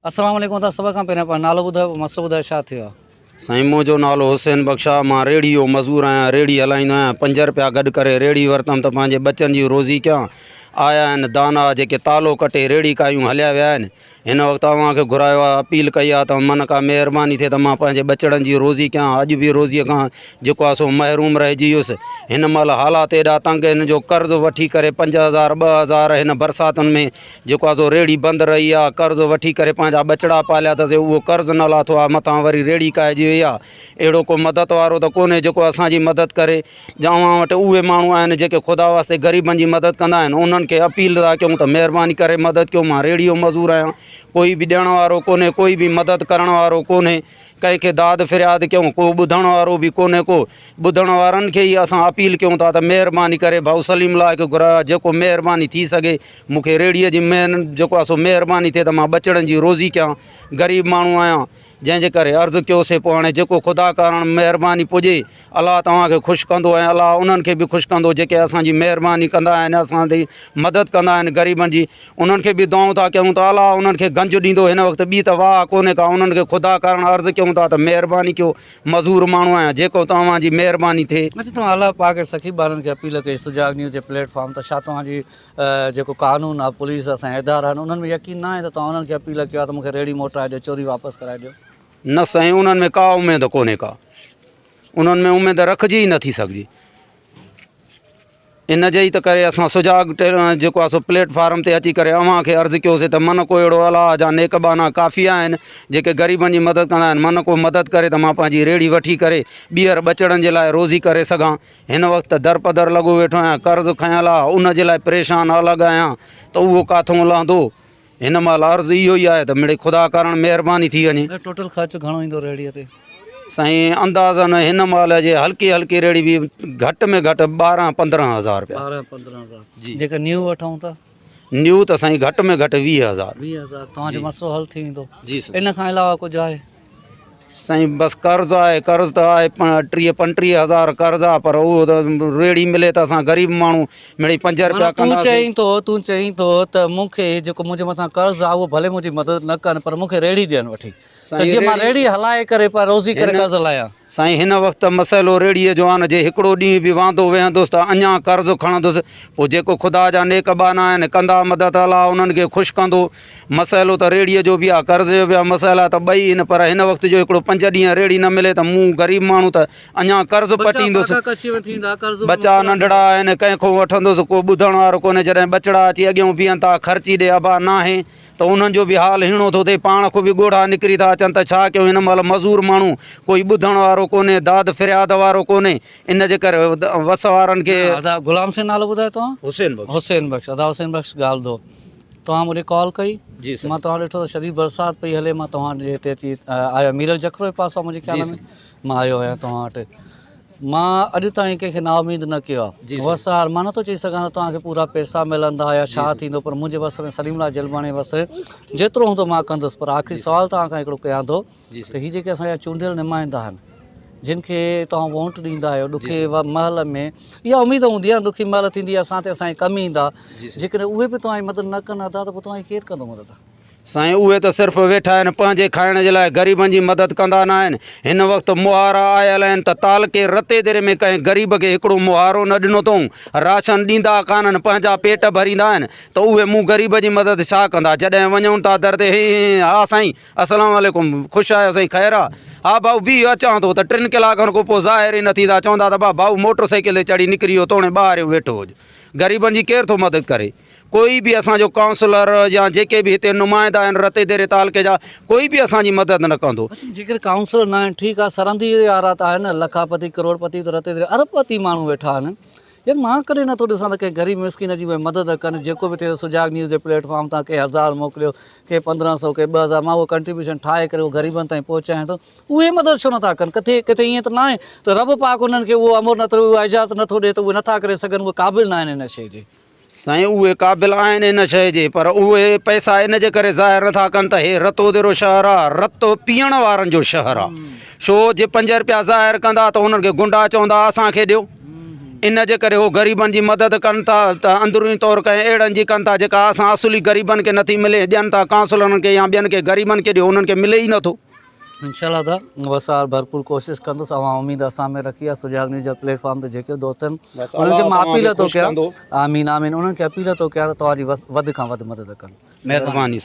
السلام عليڪم ادا سڀ کان پهريان پنهنجو نالو ٻڌايو پوء مسئلو ٻڌايو ڇا ٿيو آ. سائين منهنجو نالو حسين بخش آ مان ريڙهي جو مزور آهيان ريڙهي هلائيندو آهيان پنج رپيا گڏ ڪري ريڙهي ورتم ته پنهنجي ٻچن جي روزي ڪيان آيا آهن دانا جيڪي تالو ڪٽي ريڙهي ڪايون هليا ويا آهن هن وقت اوهان کي گهرايو آ اپيل ڪئي آ ته من ڪا مهرباني ٿئي ته مان پنهنجي ٻچڙن جي روزي ڪيان اڄ به روزي کان جيڪو آ سو محروم رهجي ويس هن مهل حالات ايڏا تنگ آهن جو قرض وٺي ڪري 5000 2000 هن برساتن ۾ جيڪو آ سو ريڙهي بند رهي آ، قرض وٺي ڪري پنهنجا ٻچڙا پاليا اٿس، اهو قرض نه لاٿو آ، مٿان وري ريڙهي ڪاهجي وئي آ، اهڙو ڪو مدد وارو ته ڪونهي جيڪو اسان جي مدد ڪري، جا اوهان وٽ اهي ماڻهو آهن جيڪي خدا واسطي غريبن جي مدد ڪندا آهن، انهن کي اپيل ٿا ڪيون ته مهرباني ڪري مدد ڪيو، مان ريڙهي جو مزور آهيان، ڪوئي به ڏيڻ وارو ڪونهي، ڪوئي به مدد ڪرڻ وارو ڪونهي. ڪنهن کي داد فرياد ڪيون ڪو ٻڌڻ وارو به ڪونهي ڪو ٻڌڻ وارن کي ئي اسان اپيل ڪيون ٿا ته مهرباني ڪري ڀائو سليم الله کي گهرايو آهي جيڪو مهرباني ٿي سگهي مون کي ريڙهي جي مهن جيڪو آهي سو مهرباني ٿئي ته مان ٻچڙن جي روزي ڪيان غريب ماڻهو آهيان جنهن جي ڪري عرض ڪيوسي پوء هاڻي جيڪو خدا ڪارڻ مهرباني پڄي الله توهان کي خوش ڪندو ۽ الله انهن کي به خوش ڪندو جيڪي اسان جي مهرباني ڪندا آهن اسان تي مدد ڪندا آهن غريبن جي انهن کي به دعائون ٿا ڪيون ته الله انهن کي گنج ڏيندو هن وقت ٻي ته واهه ڪونهي ڪا انهن کي خدا ڪارڻ عرض ڪيون ٿا ته مهرباني ڪيو مزور ماڻهو آهيان جيڪو توهان جي مهرباني ٿئي. اچ توهان الله پاڪ جي سخي ٻارن کي اپيل ڪئي سجاڳ نيوز جي پليٽ فارم ته ڇا توهان جي جيڪو قانون آهي پوليس اسان جا ادارا آهن انهن ۾ يقين نه آهي ته توهان انهن کي اپيل ڪيو آهي ته مون کي ريڙهي موٽرائي ڏيو چوري واپس ڪرائي ڏيو. نه سائين انهن ۾ ڪا اميد ڪونهي ڪا انهن ۾ اميد رکجي ئي نٿي سگهجي. ان جي ئي ته ڪري اسان سجاڳ جيڪو آهي سو پليٽ فارم تي اچي ڪري اوهان کي عرض ڪيوسي ته من ڪو اهڙو الله جا نيڪ ٻانها ڪافي آهن جيڪي غريبن جي مدد ڪندا آهن من ڪو مدد ڪري ته مان پنهنجي ريڙهي وٺي ڪري ٻيهر ٻچڙن جي لاء روزي ڪري سگهان هن وقت ته درپدر لڳو ويٺو آهيان قرض کنيل آهي ان جي لاء پريشان الڳ آهيان ته اهو ڪاٿئون لهندو هن مهل عرض اهو ئي آهي ته مڙئي خدا ڪارڻ مهرباني ٿي وڃي. ٽوٽل خرچ گهڻو ايندو ريڙهيء تي؟ سائين اندازن هن مهل جي هلڪي هلڪي ريڙهي به گهٽ ۾ گهٽ 12 15 هزار رپيا. 12 15 هزار جي جيڪا نيو وٺون ته؟ نيو ته سائين گهٽ ۾ گهٽ 20 هزار. 20 هزار توهان جو مسئلو حل ٿي ويندو. جي سائين. ان کان علاوه ڪجهه آهي؟ سائين بس قرض آهي قرض ته آهي 30 35 هزار قرض آهي پر اهو ته ريڙهي ملي ته اسان غريب ماڻهو مڙئي پنج رپيا تون چئين ٿو تون چئين ٿو ته مون کي جيڪو منهنجي مٿان قرض آهي اهو ڀلي منهنجي مدد نه ڪن پر مون کي ريڙهي ڏين وٺي ته جيئن مان ريڙهي هلائي ڪري پر روزي ڪري قرض لاهيان. سائين هن وقت مسئلو ريڙهيء جو آهي نه جي هڪڙو ڏينهن به واندو ويهندس ته اڃا قرض کڻندس پوء جيڪو خدا جا نيڪ ٻانها آهن ڪندا مدد الله انهن کي خوش ڪندو مسئلو ته ريڙهيء جو به آهي قرض جو به آهي مسئلا ته ٻئي آهن پر هن وقت جو هڪڙو پنج ڏينهن ريڙهي نه ملي ته مون غريب ماڻهو ته اڃا قرض پٽيندس ٻچا ننڍڙا آهن ڪنهن کان وٺندس ڪو ٻڌڻ وارو ڪونهي جڏهن ٻچڙا اچي اڳيون بيهن ٿا خرچي ڏي ابا ناهي ته انهن جو به حال هيڻو ٿو ٿئي، پاڻ کان به ڳوڙها نڪري ٿا اچن ته ڇا ڪيون هن مهل مزور ماڻهو ڪوئي ٻڌڻ وارو ڪونهي، داد فرياد وارو ڪونهي، ان جي ڪري وس وارن کي. ادا غلام حسين نالو ٻڌايو توهان؟ حسين بخش. حسين بخش ادا حسين بخش ڳالهه ٻڌو توهان مون ڏي ڪال ڪئي جي سائين. مان توهان ڏٺو ته شديد برسات پئي هلي مان توهان جي هتي اچي آيو ميرل جکرو جي پاسو آهي منهنجي خيال ۾ مان آيو آهيان توهان وٽ مان اڄ تائين ڪنهن کي نااميد نه ڪيو آهي وس آهر مان نٿو چئي سگهان ته توهان کي پورا پئسا ملندا يا ڇا ٿيندو پر منهنجي وس ۾ سليم الله جلباڻي وس جيترو هوندو مان ڪندس پر آخري سوال توهان کان هڪڙو ڪيان ٿو ته هي جيڪي اسان جا چونڊيل نمائندا آهن جن کي توهان ووٽ ڏيندا آهيو ڏکي مهل ۾ اها اميد هوندي آهي ڏکي مهل ٿيندي اسان تي اسان جي ڪم ايندا جيڪڏهن اهي به توهان جي مدد نه ڪن ادا ته پوء توهان جي ڪير ڪندو مدد سائين اهي ته صرف ويٺا آهن پنهنجي کائڻ جي لاء غريبن جي مدد ڪندا ناهن هن وقت مهارا آيل آهن ته تعلقي رتيديري ۾ ڪنهن غريب کي هڪڙو مهارو نه ڏنو اٿئون راشن ڏيندا ڪانهن پنهنجا پيٽ ڀريندا آهن ته اهي مون غريب جي مدد ڇا ڪندا جڏهن وڃون ٿا در تي هي هي ها سائين السلام عليڪم خوش آهيو سائين خير آ ها ڀائو بيهه اچان ٿو ته ٽن ڪلاڪن کان پوء ظاهر ئي نه ٿيندا چوندا ته ڀائو موٽر سائيڪل تي چڙهي نڪري ويو توڻي ٻاهريون ويٺو هج غريبن جي ڪير ٿو مدد ڪري. ڪوئي به اسان جو ڪائونسلر يا جيڪي به هتي نمائندا آهن رتيديري تعلقي جا ڪوئي به اسان جي مدد نه ڪندو. جيڪر ڪائونسلر نه آهن ٺيڪ آهي سرندي وارا ته آهن نه لکاپتي ڪروڙپتي ته رتيديري ارب پتي ماڻهو ويٺا آهن يار مان ڪڏهن نٿو ڏسان ته ڪنهن غريب مسڪين جي اهي مدد ڪن جيڪو به ٿئي ٿو سجاڳ نيوز جي پليٽ فارم تان ڪي هزار موڪليو ڪي 15 سو ڪي 2000 مان اهو ڪنٽريبيوشن ٺاهي ڪري اهو غريبن تائين پهچايان ٿو اهي مدد ڇو نٿا ڪن ڪٿي ڪٿي ائين ته ناهي ته رب پاڪ انهن کي اهو امر نٿو اها اجازت نٿو ڏي ته اهي نٿا ڪري سگهن اهي قابل ناهن ان شيء جي. سائين اهي قابل آهن ان شيء جي پر اهي پئسا ان جي ڪري ظاهر نٿا ڪن ته هي رتوديرو شهر آ رت پيئڻ وارن جو شهر آ شو جي پنج رپيا ظاهر ڪندا ته انهن کي گنڊا چوندا اسان کي ڏيو ان جي ڪري هو غريبن جي مدد ڪن ٿا ته اندروني طور ڪنهن اهڙن جي ڪن ٿا جيڪا اسان اصلي غريبن کي نٿي ملي ڏين ٿا ڪائونسلرن کي يا ٻين کي غريبن کي ڏيو انهن کي ملي ئي نٿو. انشاء الله ادا وسار ڀرپور ڪوشش ڪندس اوهان اميد اسان ۾ رکي آ سجاڳ نيوز جا پليٽ فارم تي جيڪي به دوست آهن انهن کي مان اپيل ٿو ڪيان آمين آمين انهن کي اپيل ٿو ڪيان ته توهان جي وڌ کان وڌ مدد ڪن مهرباني. مهرباني.